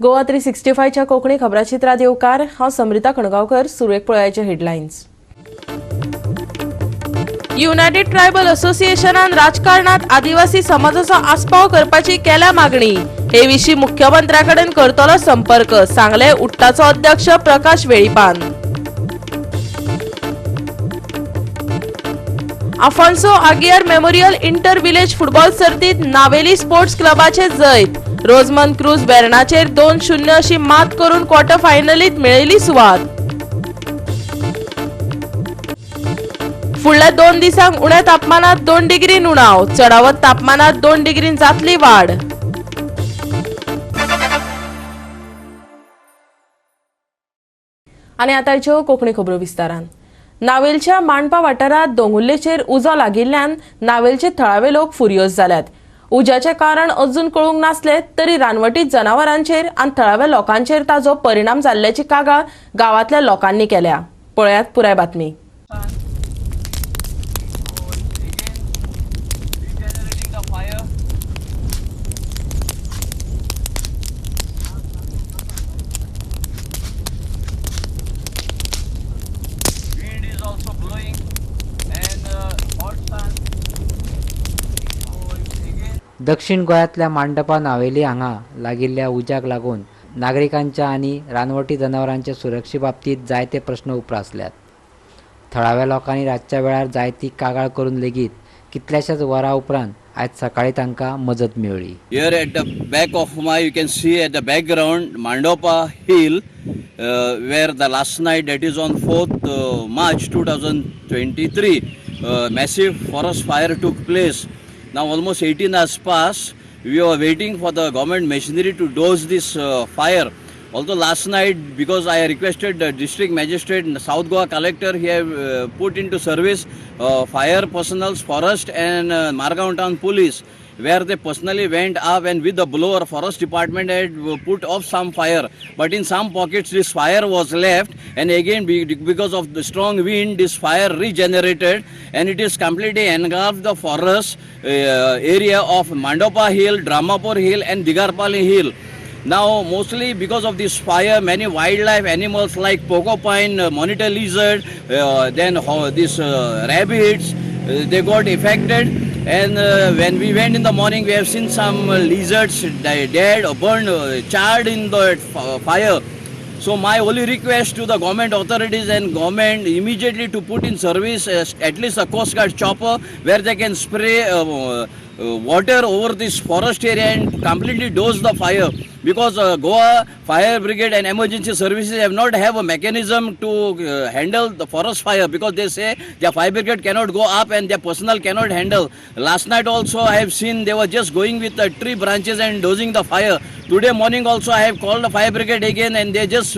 गोवा 365च्या कोंकणी खबराचित्रात येवकार. हांव समृता कणगांवकर. सुरवेक पळयाचे हेडलायन्स. युनायटेड ट्रायबल असोसिएशनान राजकारणात आदिवासी समाजाचो आस्पाव करपाची केल्या मागणी. हे विशीं मुख्यमंत्र्या कडेन करतलो संपर्क, सांगले उट्टाचो अध्यक्ष Prakash वेळीपान. Afonso Aguiar memorial inter village football सर्तीत नावेली स्पोर्ट्स क्लबाचे जैत. रोजमन क्रूज वेर्णाचेर 2-0 अशी मात करून क्वॉर्टर फायनलीत मेळयली सुवात. फुडल्या 2 दिसांक उण्या तापमानात 2 डिग्रीन उणाव, चडावत तापमानात 2 डिग्रीन जातली वाड. आनी आतांच्यो कोंकणी खबरो विस्तारान. नावेलच्या मांडपा वाठारांत दोंगुल्लेचेर उजो लागिल्ल्यान नावेलचे थळावे लोक फुर्योज जाल्यात. उज्याचें कारण अजून कळूंक नासलें तरी रानवटी जनावरांचेर आनी थळाव्या लोकांचेर ताजो परिणाम जाल्ल्याची कागाळ गांवांतल्या लोकांनी केल्या. पळयात पुराय बातमी. Regenerating the fire. Wind is also blowing and hot sun. So it's again दक्षिण गोंयांतल्या मांडपा नावेली हांगा लागिल्ल्या उज्याक लागून नागरिकांच्या आनी रानवटी जनावरांच्या सुरक्षे बाबतीत जायते प्रस्न उप्रासल्यात. थळाव्या लोकांनी रातच्या वेळार जायती कागाळ करून लेगीत कितल्याशाच वरां उपरांत आयज सकाळीं तांकां मजत मेळ्ळी. Here at the back of my, you can see at the background Mandopa Hill, where the last night, that is on 4th March 2023, massive forest fire took place. Now almost 18 hours passed. We are waiting for the government machinery to douse this fire. Although last night, because I requested the district magistrate and the South Goa collector, he have put into service fire personnel, forest and Margao town police, where they personally went up and with the blower, forest department had put off some fire. But in some pockets, this fire was left, and again because of the strong wind, this fire regenerated, and it is completely engulfed the forest area of Mandopa Hill, Dramapur Hill, and Digarpali Hill. Now, mostly because of this fire, many wildlife animals like porcupine, monitor lizard, then this rabbits, they got affected. And when we went in the morning, we have seen some lizards dead or burned, charred in the fire. So my only request to the government authorities and government immediately to put in service at least a Coast Guard chopper where they can spray water over this forest area and completely douse the fire, because Goa Fire Brigade and emergency services have not have a mechanism to handle the forest fire, because they say their fire brigade cannot go up and their personnel cannot handle. Last night also I have seen they were just going with the tree branches and dosing the fire. Today morning also I have called the fire brigade again and they just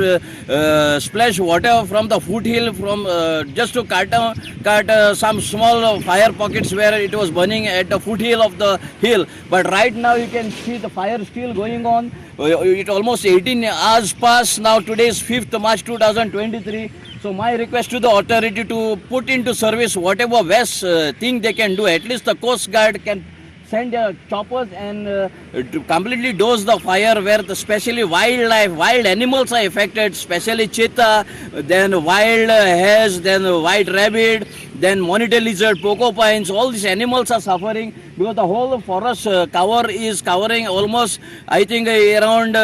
splash water from the foothill from just to cut some small fire pockets where it was burning at the foothill of the hill. But right now you can see the fire still going on. It almost 18 hours past now. Today is 5th March 2023. So my request to the authority to put into service whatever best thing they can do. At least the Coast Guard can send their choppers and to completely douse the fire where the especially wildlife, wild animals are affected, especially cheetah, then wild hares, then white rabbit, then monitor lizard, porcupines. All these animals are suffering because the whole forest cover is covering almost, I think, around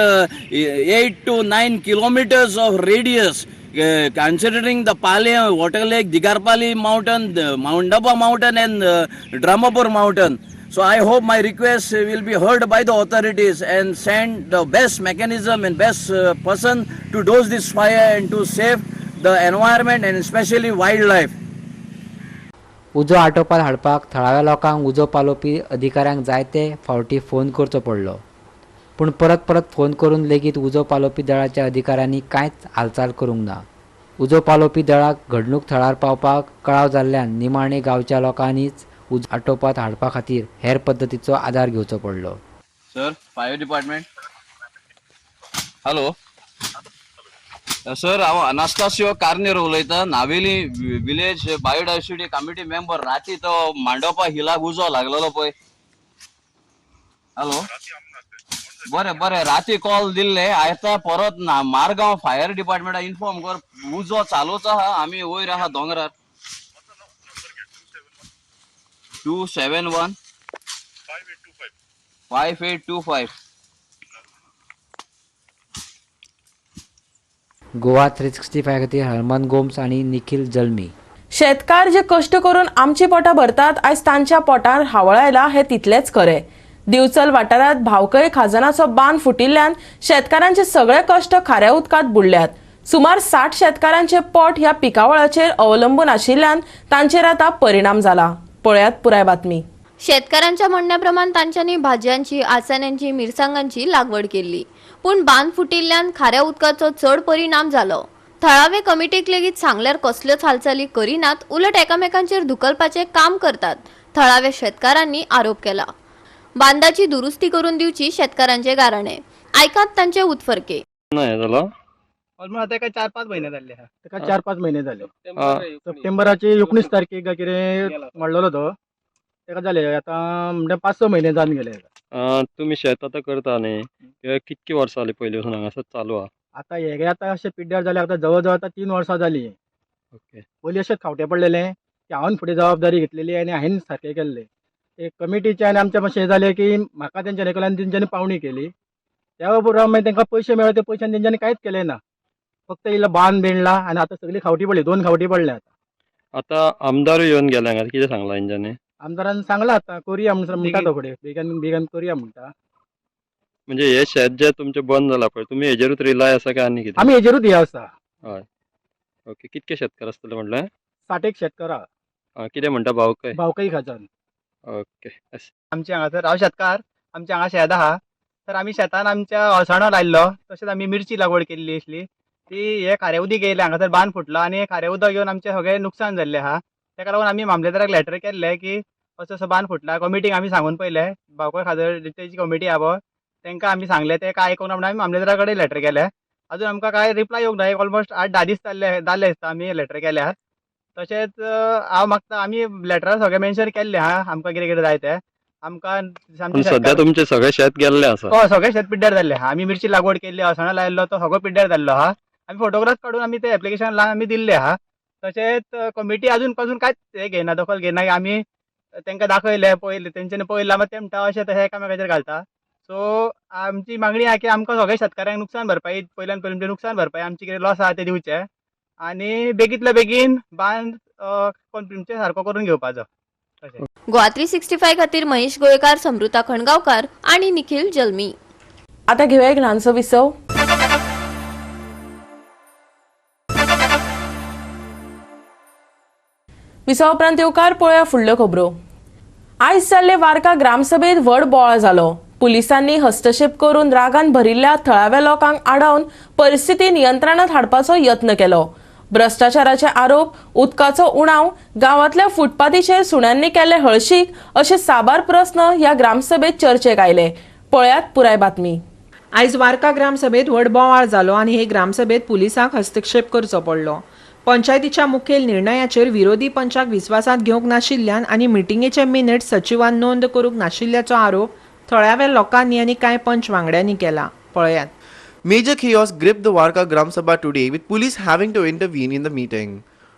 8 to 9 kilometers of radius. Considering the Pale Water Lake, Digarpali Mountain, the Mandapa Mountain and Dramapur Mountain. So I hope my request will be heard by the authorities and send the best mechanism and best person to douse this fire and to save the environment and especially wildlife. उजो आटोवपात हाडपाक थळाव्या लोकांक उजो पालोवपी अधिकाऱ्यांक जायते फावटी phone करचो पडलो, पूण परत परत फोन करून लेगीत उजो पालोवपी दळाच्या अधिकाऱ्यांनी कांयच हालचाल करूंक ना. उजो पालोवपी दळाक घडणूक थळार पावपाक कळाव जाल्ल्यान निमाणे गांवच्या लोकांनीच उजो आटोवपात हाडपा खातीर हेर पद्दतीचो आदार घेवचो पडलो. Sir, fire department. Hello. Sir, हांव अनास्तासियो कार्नेर उलयतां, Navelim village biodiversity committee member. राती तो मांडोपा हिलाक उजो लागलेलो पळय. हॅलो. बरें बरें, राती कॉल दिल्ले. आतां परत ना मारगांव फायर डिपार्टमेंटाक इन्फॉर्म कर, उजो चालूच आहा, आमी वयर आहा दोंगरार. 271 5825. गोवा 365 खातीर हरमन गोम्स आनी निखील जल्मी. शेतकार जे कश्ट करून आमची पोटां भरतात, आयज तांच्या पोटार हावळ आयला हें तितलेंच खरें. दिवचल वाठारांत भावकय खाजनाचो बांद फुटिल्ल्यान शेतकारांचे सगळे कश्ट खाऱ्या उदकांत बुडल्यात. सुमार 60 शेतकारांचे पोट ह्या पिकावळाचेर अवलंबून आशिल्ल्यान तांचेर आतां परिणाम जाला. पळयात पुराय बातमी. शेतकारांच्या म्हणण्याप्रमाण तांच्यांनी भाजयांची, आळसाण्यांची, मिरसांगांची लागवड केल्ली, पूण बांद फुटिल्ल्यान खाऱ्या उदकाचो चड परिणाम जालो. थळावे कमिटीक लेगीत सांगल्यार कसल्योच हालचाली करिनात, उलट एकामेकांचेर धुकलपाचें काम करतात, थळाव्या शेतकारांनी आरोप केला. बांदाची दुरुस्ती करून दिवची शेतकारांचे गाराणे. आयकात तांचे उत्फर्के. नाही झालं. ऑलमोस्ट आता काय 4-5 महिने झाले हा. ताका 4-5 महिने झाले. हा. सप्टेंबराची 19 तारखेक काय कितें म्हणलेलो तो ताका जाले आतां म्हणजे 5-6 महिने जावन गेले. तुम्ही शेत आतां करता न्ही, किंवा कितकी वर्सां जाली पयलीं पासून हांगासर चालू आहा? आतां हे आतां अशें पिड्ड्यार जाले, आतां जवळ जवळ आतां 3 वर्सां जाली. ओके. पयलीं अशें खावटे पडलेलें की हांवें फुडें जबाबदारी घेतलेली आनी हांवें सारकें केल्लें. ते कमिटीचें आनी आमचें मातशें हें जालें की म्हाका तेंच्यांनी केलें आनी तेंच्यांनी पावणी केली. त्या उपरांत मागीर तांकां पयशे मेळ्ळे, ते पयशान तेंच्यांनी कांयच केलें ना. फक्त इल्लो बांद बेणला आनी आतां सगळी खावटी पडली, 2 खावटी पडल्या. आतां आमदारूय येवन गेले हांगा, कितें सांगलां तेंच्यांनी? आमदारान सांगलां आतां करुया म्हूण म्हणटा तो फुडें बेगीन बेगीन करुया म्हणटा. म्हणजे हे शेत जे तुमचें बंद जालां पळय, तुमी हेजेरूच रिलाय आसा काय आनी कितें? आमी हेजेरूच हे आसा. हय. ओके, कितके शेतकार आसतले म्हटलें? 60 एक शेतकार आहा. आं, कितें म्हणटा भावकय? भावकई खाजन. ओके. आमचे हांगासर हांव शेतकार, आमच्या हांगा शेत आहा. तर आमी शेतान आमच्या अळसाणो लायल्लो, तशेंच आमी मिरची लागवड केल्ली आसली. ती हे खारें उदीक येयलें, हांगासर बांद फुटलो आनी खारें उदक येवन आमचें सगळें नुकसान जाल्लें आहा. ताका लागून आमी मामलेदाराक लेटर केल्लें की असो असो बांद फुटला. कमिटीक आमी सांगून पळयलें, भावकर खाजन तेजी कमिटी आहा पळय, तांकां आमी सांगलें, ते काय आयकूंक ना म्हणून आमी मामलेदारा कडेन लेटर केलें. अजून आमकां कांय रिप्लाय येवंक ना. ऑलमोस्ट 8-10 दीस जाल्ले दिसता आमी लेटर केल्यार. तशेंच हांव मागता, आमी लेटरार सगळें मेन्शन केल्लें आहा आमकां कितें कितें जाय तें. आमकां पूण सद्या तुमचें सगळें शेत गेल्लें आसा. हय, सगळें शेत पिड्ड्यार जाल्लें आहा. आमी मिरची लागवड केल्ली, अळसाणो लायल्लो तो सगळो पिड्ड्यार जाल्लो आहा. आमी फोटोग्राफ काडून आमी ते एप्लिकेशन लावन आमी दिल्लें आहा. तशेंच कमिटी अजून पासून कांयच हें घेयना, दखल घेयना. आमी तांकां दाखयलें, पळयलें, तेंच्यांनी पळयलां, मागीर ते म्हणटा अशें तशें एकामेकाचेर घालता. सो आमची मागणी आहा की आमकां सगळ्या शेतकारांक नुकसान भरपाई, पयल्यान पयलीं म्हणजे नुकसान भरपाई, आमची कितें लॉस आहा तें दिवचें आनी बेगींतल्या बेगीन बांद तुमचे सारको करून घेवपाचो. तशें. गोवा 365 खातीर महेश गोयकार, समृता खणगांवकार आनी निखील जल्मी. आतां घेवया एक ल्हानसो विसव. विसवा उपरांत येवकार पळोवया फुडल्यो खबरो. आयज जाल्ले वार्का ग्रामसभेत व्हड बोवाळ जालो. पुलिसांनी हस्तक्षेप करून रागान भरिल्ल्या थळाव्या लोकांक आडावन परिस्थिती नियंत्रणात हाडपाचो यत्न केलो. भ्रष्टाचाराचे आरोप, उदकाचो उणाव, गांवांतल्या फुटपाथीचेर सुण्यांनी केल्ले हळशीक अशे साबार प्रस्न ह्या ग्रामसभेत चर्चेक आयले. पळयात पुराय बातमी. आयज वार्का ग्रामसभेत व्हड बोवाळ जालो आनी हे ग्रामसभेत पुलिसांक हस्तक्षेप करचो पडलो. पंचायतीच्या मुखेल निर्णयाचेर विरोधी पंचाक विस्वासांत घेवंक नाशिल्ल्यान आनी मिटिंगेचे मिनिट सचिवान नोंद करूंक नाशिल्ल्याचो आरोप थळाव्या लोकांनी आनी कांय पंच वांगड्यांनी केला. पळयात. Major chaos gripped the Varca Gram Sabha today, with police having to intervene in the meeting.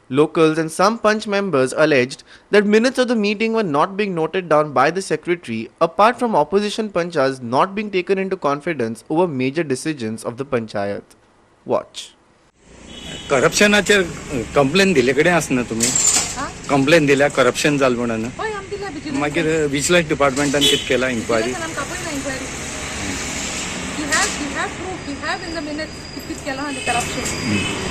Locals and some Panch members alleged that minutes of the meeting were not being noted down by the secretary, apart from opposition panchas not being taken into confidence over major decisions of the panchayat. Watch. करप्शनाचेर complain दिले कडेन आसना तुमी? Complain दिल्या corruption जाल म्हणून? हय, आमी दिल्या विजिलन्स. मागीर विजिलन्स डिपार्टमेंटान कितें केला इन्क्वायरी? आमकां आपयना inquiry. We have proof, we have in the minutes कित केलां आहा तें करप्शन.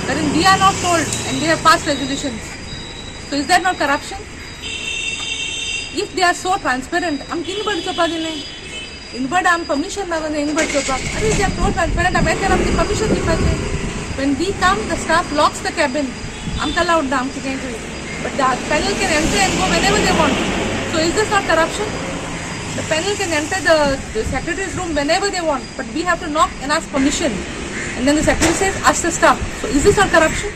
कारण we are not told and they have pass resolutions. So is that not corruption? If they are so transparent, आमकां इनबर्ड चोवपाक दिलें, इनबर्ड आम परमिशन मागून इनबर्ड चोवपाक. अरे, they are so transparent, आमी येता आमकां परमिशन दिवपाचें. When we come, the staff locks the cabin. आमकां अलाउड ना आमकां कितें. But the panel can enter and go whenever they want. So is this not corruption? The panel can enter the secretary's room whenever they want, but we have to knock and ask permission. And then the secretary says, ask the staff. So is this not corruption?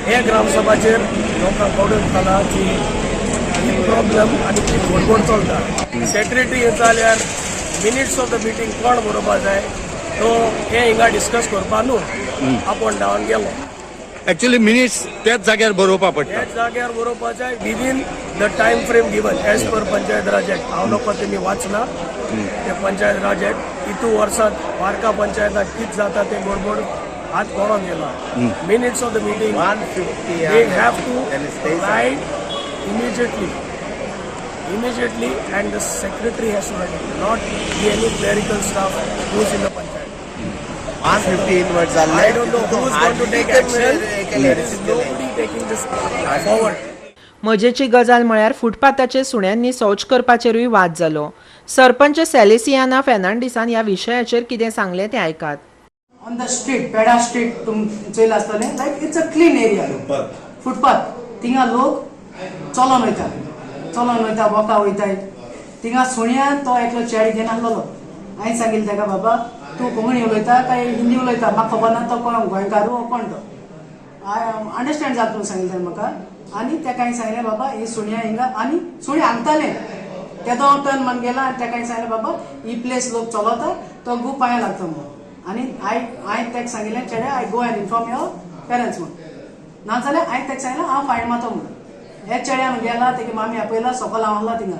हे ग्रामसभाचेर लोकांक कळून जाला की ही problem आनी ती गडबड चलता. Secretary येता जाल्यार मिनिट्स ऑफ the meeting कोण बरोवपा जाय तो हे हिंगा डिस्कस करपा न्हू आपोवन धांवन गेलो. एक्चुअली मिनिट्स त्याच जाग्यार बरोवपा पडटा. त्याच जाग्यार बरोवपा जाय within the time frame given as per Panchayat Raj Act. हांव नको तेमी वाचना ते पंचायत राज एक्ट. इतू वर्सात वार्का पंचायताक कित जाता ते गडबड आज कोणोन गेला. Minutes of the meeting they have to write immediately and the secretary has to write it, not be any clerical staff who's in the panchayat. 115 words. I don't know who's going to take action. There is nobody taking this forward. मजेची गजाल म्हळ्यार फुटपाथाचेर सुण्यांनी शौच करपाचेरूय वाद जालो. सरपंच सेलेसियाना फेर्नांडीसान ह्या विशयाचेर कितें सांगलें तें आयकात. On the street, Peda street तुम चोयला आसतलें, like it's a clean area, footpath. थिंगा लोक चलोन वयता, चलोन वयता, वॉका वयताय. थिंगा सुण्या तो एकलो चेडो घेवन आहलोलो. हांवें सांगिल्लें ताका, बाबा, तूं कोंकणी उलयता काय हिंदी उलयता म्हाका खबर ना. तो कोण गोंयकारू कोण तो अंडरस्टँड जाता म्हणून सांगिल्लें ताणें म्हाका. आनी ताका हांवें सांगलें, बाबा, ही सुण्या हिंगा आनी सुणी हागतालें. तेदो टर्न मान गेला आनी ताका हांवें सांगलें, बाबा, ही प्लेस लोक चलता, तो गू पांयां लागता म्हणून. आनी हांवें ताका सांगिल्लें, चेड्या, I go and inform your parents म्हणून, नाजाल्यार हांवें ताका सांगलें, हांव फायन मारता म्हणून. हे चेड्यान गेला, तेगे मामी आपयला, सकयल हांव आसला थिंगा.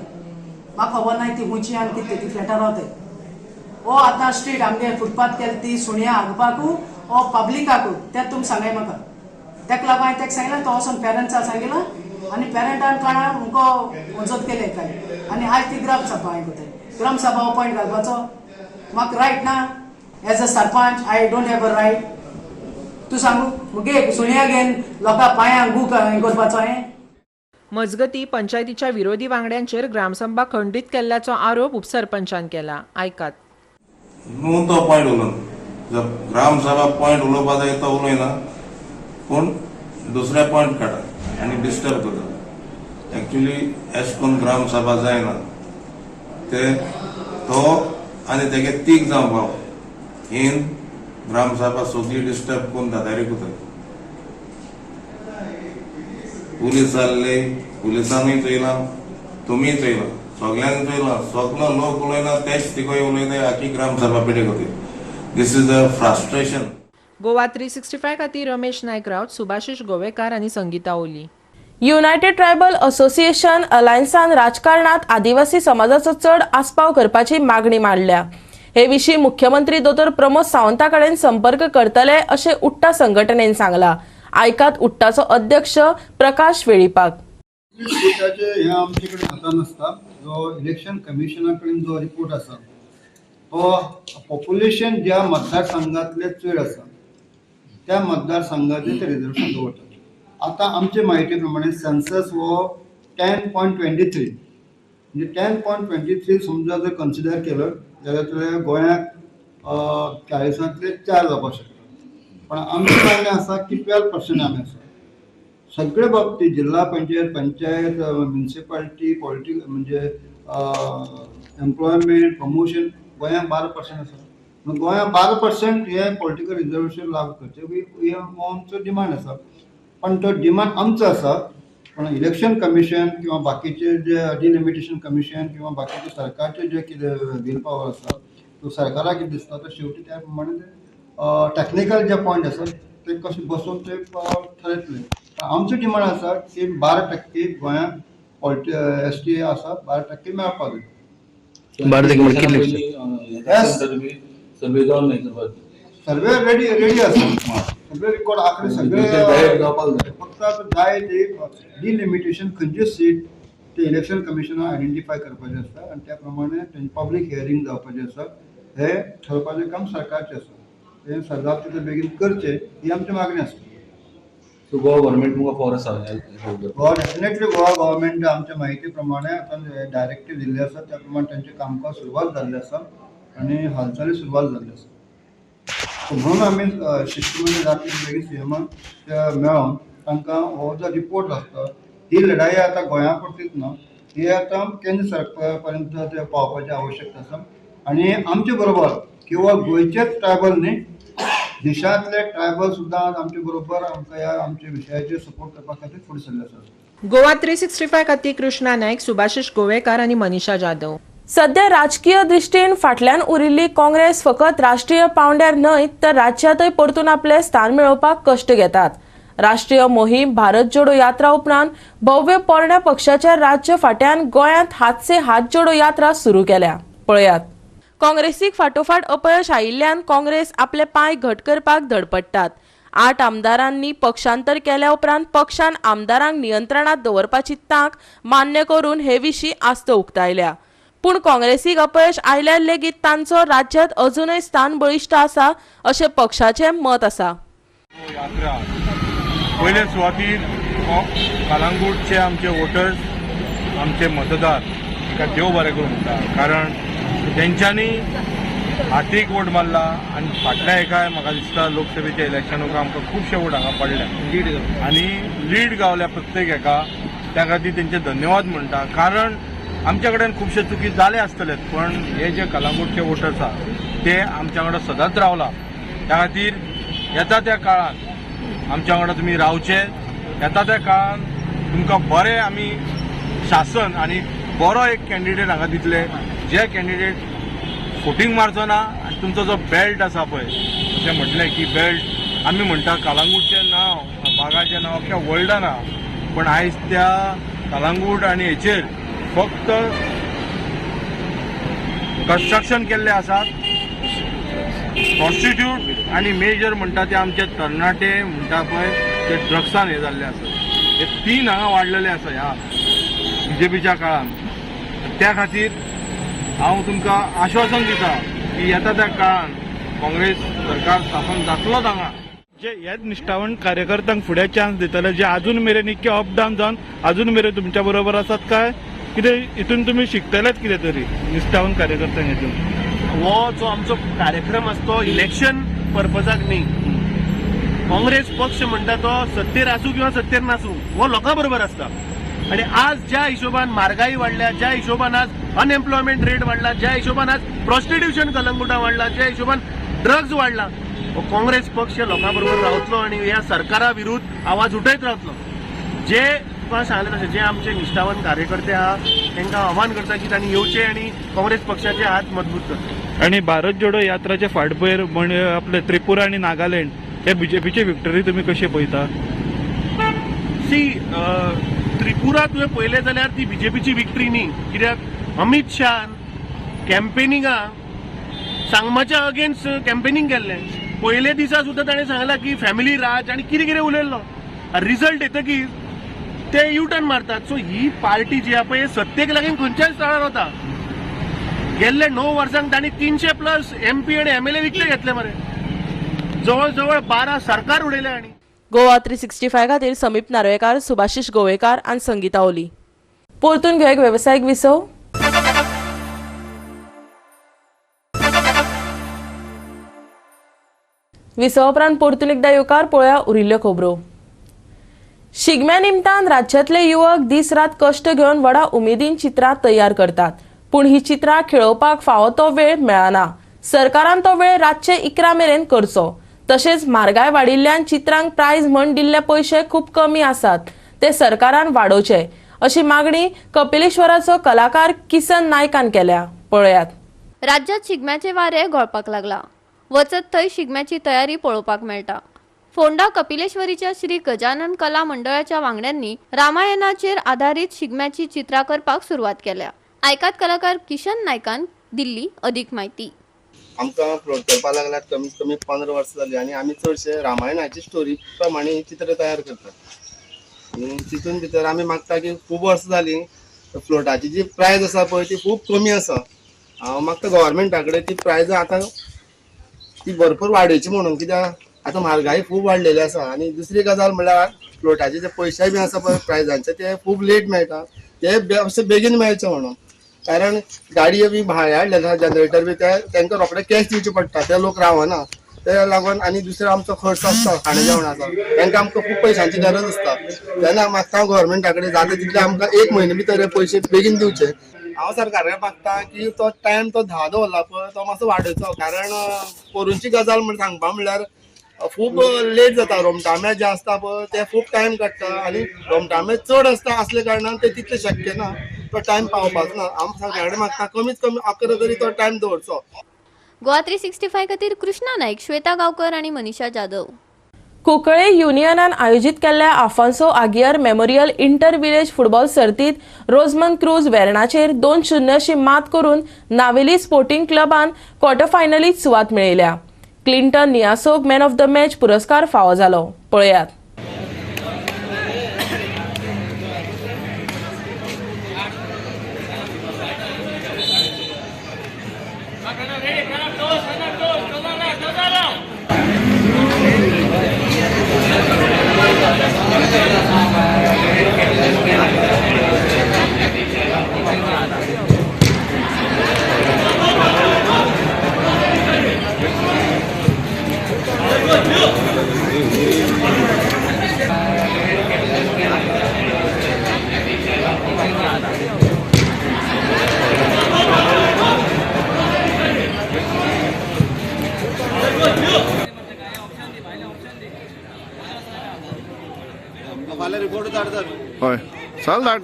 म्हाका खबर ना ती खुंयची आनी कितें. ती फ्लॅटार रावताय. ओ आतां स्ट्रीट आमगे फुटपाथ केले ती सुण्या हागपाकू ओ पब्लिकाकू तें तुमी सांगाय म्हाका. तेका लागून हांवें ताका सांगलें, तो वचोन पेरंट्साक सांगिलां आनी पेरंटान कोणा मुको वजत केलें काय. आनी आयज ती ग्रामसभा हांवें कोताय, ग्रामसभा अपॉयंट घालपाचो म्हाका रायट ना? As a sarpanch, I don't have a right? तूं सांगू, मुगे सुण्या घेवन लोकां पांयांक गू हें करपाचो हांवें? मजगती, पंचायतीच्या विरोधी वांगड्यांचेर ग्रामसभा खंडीत केल्ल्याचो आरोप उपसरपंचान केला. आयकात. न्हू तो पॉयंट उलोवन जर ग्रामसभा पॉयंट उलोवपा जाय तो उलयना, पूण दुसरे पॉयंट काडटा आनी डिस्टर्ब करता. एक्चुली एश कोन ग्रामसभा जायना. ते तो आनी तेगे तीग जावं भाव हेन ग्रामसभा सगळी डिस्टर्ब करून दादारी करतात. पुलीस जाल्ले, पुलिसांनी चोयलां, तुमी चोयलां, सगळ्यांनी चोयलां. सगलो लोक उलयना, तेच तिगोय उलयता. आखी ग्रामसभा पेटे खातीर this is a frustration. Goa 365 खातीर रमेश नायक राऊत, सुभाषिश गोवेकार आनी संगीता ओली. युनायटेड ट्रायबल असोसिएशन अलायन्सान राजकारणात आदिवासी समाजाचो चड आस्पाव करपाची मागणी मांडल्या. हे विशीं मुख्यमंत्री दोतोर प्रमोद सावंता कडेन संपर्क करतले अशें उट्टा संघटनेन सांगला. आयकात उट्टाचो अध्यक्ष प्रकाश वेळीपाक. रिपोर्टाचे हे आमचे कडेन हातान आसता. जो इलेक्शन कमिशना कडेन जो रिपोर्ट आसा तो पॉप्युलेशन ज्या मतदारसंघातले चड आसा त्या मतदारसंघाचे ते रिजर्वेशन दवरतात. आतां आमचे म्हायती प्रमाणे सेन्सस हो 10.23, म्हणजे 10.23 समजा जर कन्सिडर केलं जाल्यार तुवें गोंयाक 40तांतले 4 जावपाक शकता. पण आमचें मागणें आसा की 12% आमी आसा सगळे बाबतीत, जिल्हा पंचायत, पंचायत, म्युनिसिपालिटी, पॉलिटिकल म्हणजे एम्प्लॉयमेंट, प्रमोशन, गोंयांत 12% आसा. गोंयांत 12% हे पॉलिटिकल रिजर्वेशन लागू करचें हे हो आमचो डिमांड आसा. पण तो डिमांड आमचो आसा, पण इलेक्शन कमिशन किंवा बाकीचे जे डिलिमिटेशन कमिशन किंवा बाकीचे सरकारचे जे कितें will power आसा, तो सरकाराक कितें दिसता तो शेवटी त्या प्रमाणे टॅक्निकल जे पॉयंट आसा ते कशें बसून ते ठरयतले. आमचो डिमांड आसा की 12% गोंयांत पॉलिटी एसटी आसा, 12% मेळपाक जाय. 12% म्हणजे कितले? सर्वे जावन नाही? सर्वे रेडी रेडी आसा. सगळे रिकॉर्ड आकडे सगळे जाहीर जावपाक जाय. फक्त आतां जाय ते डिलिमिटेशन, खंयचे सीट ते इलेक्शन कमिशनान आयडेंटिफाय करपाचें आसता आनी त्या प्रमाणे तेंचे पब्लीक हियरींग जावपाचें आसा. हे ठरपाचें काम सरकारचें आसा. हें सरकार तितले बेगीन करचें ही आमची मागणी आसा. सो गोवा गव्हर्मेंट तुमकां फॉर आसा? गोवा, डेफिनेटली गोवा गव्हर्मेंट आमच्या म्हायती प्रमाणे आतां डायरेक्टीव दिल्ले आसा, त्या प्रमाणे तेंचें कामकाज सुरवात जाल्लें आसा आनी हालचाली सुरवात जाल्ली आसा. सो म्हणून आमी शिश्टमंडळ जातले बेगीन सीएमाक मेळोन तांकां हो जो रिपोर्ट आसता, ही लढाई आतां गोंया पुरतीच ना, ही आतां केंद्र सरकार पर्यंत ते पावपाची आवश्यकता आसा. आनी आमचे बरोबर केवळ गोंयचेच ट्रायबल न्ही, देशांतले ट्रायबल सुद्दां आमचे बरोबर आमकां ह्या आमच्या विशयाचेर सपोर्ट करपा खातीर फुडें सरले आसात. गोवा 365 खातीर कृष्णा नायक, सुभाषिश गोवेकार आनी मनीषा जाधव. सध्या राजकीय दृश्टीन फाटल्यान उरिल्ली काँग्रेस फकत राष्ट्रीय पांवड्यार न्हय तर राज्यांतय परतून आपले स्थान मेळोवपाक कश्ट घेतात. राष्ट्रीय मोहीम भारत जोडो यात्रा उपरांत भव्य पोरण्या पक्षाच्या राज्य फाट्यान गोंयांत हात से हात जोडो यात्रा सुरू केल्या. पळयात. काँग्रेसीक फाटोफाट अपयश आयिल्ल्यान काँग्रेस आपले पांय घट करपाक धडपडटात. 8 आमदारांनी पक्षांतर केल्या उपरांत पक्षान आमदारांक नियंत्रणात दवरपाची तांक मान्य करून हे विशीं आस्त उक्तायल्या. पूण काँग्रेसीक अपयश आयल्यार लेगीत तांचो राज्यांत अजूनय स्थान बळिश्ट आसा अशें पक्षाचें मत आसा. यात्रा पयले सुवातीर कलंगूटचे आमचे वोटर्स, आमचे मतदार तांकां देव बरें करूं म्हणटा, कारण तेंच्यांनी हातीक वोट मारला आनी फाटल्या एका म्हाका दिसता लोकसभेच्या इलेक्शनाक आमकां खुबशे वोट हांगा पडले आनी लीड गावल्या प्रत्येक एका, त्या खातीर तेंचे धन्यवाद म्हणटा. कारण आमच्या कडेन खुबशे चुकी जाले आसतले, पण हे जे कलंगूटचे वोटर्स आहा ते आमच्या वांगडा सदांच रावला. त्या खातीर येता त्या काळान आमच्या वांगडा तुमी रावचे, येता त्या काळान तुमकां बरें आमी शासन आनी बरो एक कॅन्डिडेट हांगा दितले, जे कॅन्डिडेट फोटींग मारचो ना आनी तुमचो जो बेल्ट आसा पळय, अशें म्हटलें की बेल्ट आमी म्हणटा कलंगूटचें नांव, बागाचें नांव अख्ख्या वर्ल्डान आहा, पण आयज त्या कलंगूट आनी हेचेर फक्त कन्स्ट्रक्शन केल्ले आसात, प्रॉस्टिट्यूट आनी मेजर म्हणटा ते आमचे तरणाटे म्हणटा पळय ते ड्रग्सान हे जाल्ले आसात. हे 3 हांगा वाडलेले आसा ह्या बीजेपीच्या काळान. त्या खातीर हांव तुमकां आश्वासन दिता की येता त्या काळान काँग्रेस सरकार स्थापन जातलोच हांगा. जे ह्याच निश्ठावंत कार्यकर्त्यांक फुडें चान्स दितले, जे आजून मेरेन इतके अप डावन जावन आजून मेरेन तुमच्या बरोबर आसात, काय कितें हितून तुमी शिकतलेच कितें तरी निश्ठावंत कार्यकर्त्यांक हितून? हो जो आमचो कार्यक्रम आसा तो इलेक्शन पर्पजाक न्ही. काँग्रेस पक्ष म्हणटा तो सत्तेर आसूं किंवा सत्तेर नासूं हो लोकां बरोबर आसता. आनी आज ज्या हिशोबान म्हारगाई वाडल्या, ज्या हिशोबान आज अनएम्प्लॉयमेंट रेट वाडला, ज्या हिशोबान आज प्रॉस्टिट्युशन कलंगुटा वाडला, ज्या हिशोबान ड्रग्ज वाडला, हो काँग्रेस पक्ष लोकां बरोबर रावतलो आनी ह्या सरकारा विरुद्ध आवाज उठयत रावतलो. जे तुका सांगलें तशें जे आमचे निश्ठावंत कार्यकर्ते आहा तांकां आव्हान करता की तांणी येवचे आनी काँग्रेस पक्षाचे हात मजबूत करचे. आनी भारत जोडो यात्राचे फाटभुंयेर आपले त्रिपुरा आनी नागालँड हे बीजेपीची विक्टरी तुमी कशी पळयता? सी, त्रिपुरा तुवें पळयलें जाल्यार ती बीजेपीची विक्टरी न्ही, कित्याक अमीत शाहान कॅम्पेनिंगाक सांगमाच्या अगेन्स्ट कॅम्पेनिंग केल्लें. पयले दिसा सुद्दां ताणें सांगलां की फॅमिली राज आनी कितें कितें उलयल्लो, रिजल्ट येतकीर ते यू टर्न मारतात. सो ही पार्टी जी आहा पळय सत्तेक लागून खंयच्याय स्थळार वता. गेल्ले 9 वर्सांक तांणी 300+ MP आनी MLA विकते घेतले मरे, जवळ जवळ 12 सरकार उडयले. आनी गोवा 365 खातीर समीप नार्वेकार, सुभाषिश गोवेकार आनी संगीता ओली. परतून घेवया एक वेवसायीक विसव. विसवा उपरांत परतून एकदा येवकार. पळोवया उरिल्ल्यो खबरो. शिगम्या निमतान राज्यांतले युवक दीस रात कश्ट घेवन व्हडा उमेदीन चित्रां तयार करतात, पूण ही चित्रां खेळोवपाक फावो तो वेळ मेळना. सरकारान तो वेळ रातचे 11 मेरेन करचो. तशेंच म्हारगाय वाडिल्ल्यान चित्रांक प्रायज म्हण दिल्ले पयशे खूब कमी आसात, ते सरकारान वाडोवचे अशी मागणी कपिलेश्वराचो कलाकार किसन नायकान केल्या. पळयात. राज्यात शिगम्याचे वारे घोळपाक लागला. वचत थंय शिगम्याची तयारी पळोवपाक मेळटा. फोंडा कपिलेश्वरीच्या श्री गजानन कला मंडळाच्या वांगड्यांनी रामायणाचेर आधारीत शिगम्याची चित्रां करपाक सुरवात केल्या. आयकात कलाकार किशन नायकान दिल्ली अधिक म्हायती. आमकां प्लॉट करपाक लागल्यार कमीत कमी 15 वर्सां जाली आनी आमी चडशे रामायणाची स्टोरी प्रमाणे चित्र तयार करतात. आनी तितून भितर आमी मागता की खूब वर्सां जाली फ्लोटाची जी प्रायज आसा पळय ती खूब कमी आसा. हांव मागता गव्हर्मेंटा कडेन ती प्रायज आतां ती भरपूर वाडोवची म्हणून, कित्याक आतां म्हारगाय खूब वाडलेली आसा. आनी दुसरी गजाल म्हणल्यार फ्लोटाचे जे पयशे बी आसा पळय प्रायजांचे ते खूब लेट मेळटा, ते अशे बेगीन मेळचे म्हणून. कारण गाडयो बी भाड्यार हाडलेले आसा, जनरेटर बी ते तांकां रोखडे कॅश दिवचे पडटा, ते लोक रावना, ते लागून. आनी दुसरो आमचो खर्च आसता खाणा जेवणाचो, तांकां आमकां खूब पयशांची गरज आसता. तेन्ना मागता गव्हर्मेंटा कडेन जाता तितले आमकां 1 म्हयने भितर पयशे बेगीन दिवचे. हांव सरकारा मागता की तो टायम तो 10 दवरला पळय तो मातसो वाडोवचो, कारण पोरूंची गजाल म्हण सांगपा म्हणल्यार खूब लेट जाता. रोमटामेळ जे आसता पळय ते खूब टायम काडटा आनी रोमटामेळ चड आसता आसल्या कारणान ते तितलें शक्य ना. तो टायम पावपाचो ना. आमी सगळ्या कडेन मागता कमीत कमी 11 तरी तो टायम दवरचो. गोवा 365 खातीर कृष्णा नाईक, श्वेता गांवकर आनी मनीषा जाधव. कुंकळे युनियनान आयोजीत केल्ल्या Afonso Aguiar memorial inter village football सर्तीत रोजमन क्रूज वेर्णाचेर 2-0 मात करून नावेली स्पोर्टिंग क्लबान क्वॉर्टर फायनलीत सुवात मेळयल्या. क्लिंटन नियासोक मॅन ऑफ the match पुरस्कार फावो जालो. पळयात. हय चाल धाड,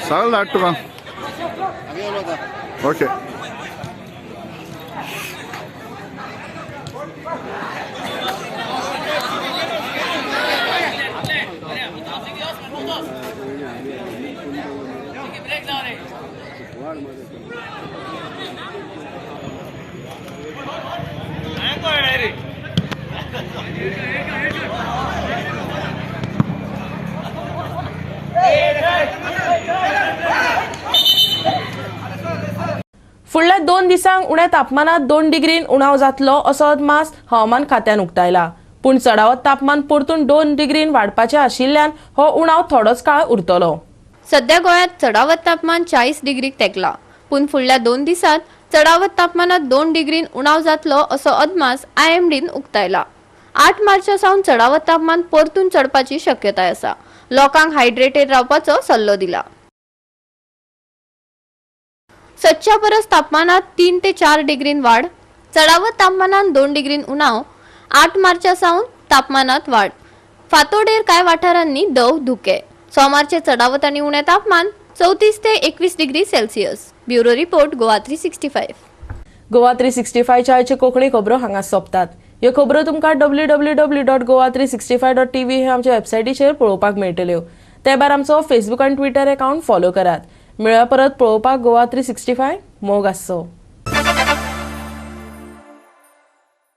चाल धाड तुका. ओके. फुडल्या 2 दिसांक उण्या तापमानात 2 डिग्रीन उणाव जातलो असो अदमास हवामान खात्यान उक्तायला. पूण चडावत तापमान परतून 2 डिग्रीन वाडपाचें आशिल्ल्यान हो उणाव थोडोच काळ उरतलो. सध्या गोंयांत चडावत तापमान 40 डिग्रीक तेंकला. पूण फुडल्या 2 दिसांत चडावत तापमानात 2 डिग्रीन उणाव जातलो असो अदमास IMDन उक्तायला. 8 मार्चा सावन चडावत तापमान परतून चडपाची शक्यताय आसा. लोकांक हायड्रेटेड रावपाचो सल्लो दिला. सदच्या परस तापमानात 3 ते 4 डिग्रीन वाड, चडावत तापमानात 2 डिग्रीन उणाव. 8 मार्चा सावन तापमानात वाड. फातोडेर कांय वाठारांनी दव धुके. सोमारचे चडावत आनी उणें तापमान 34 ते 21 degree Celsius. Bureau report, Goa 365. Goa 365 आयच्यो कोंकणी खबरो हांगा सोंपतात. ह्यो खबरो तुमकां www.goa365.tv हे आमच्या वेबसायटीचेर पळोवपाक मेळटल्यो. ते भायर आमचो फेसबूक आनी ट्विटर अकाउंट फॉलो करात. मेळया परत पळोवपाक गोवा 365. मोग आसचो.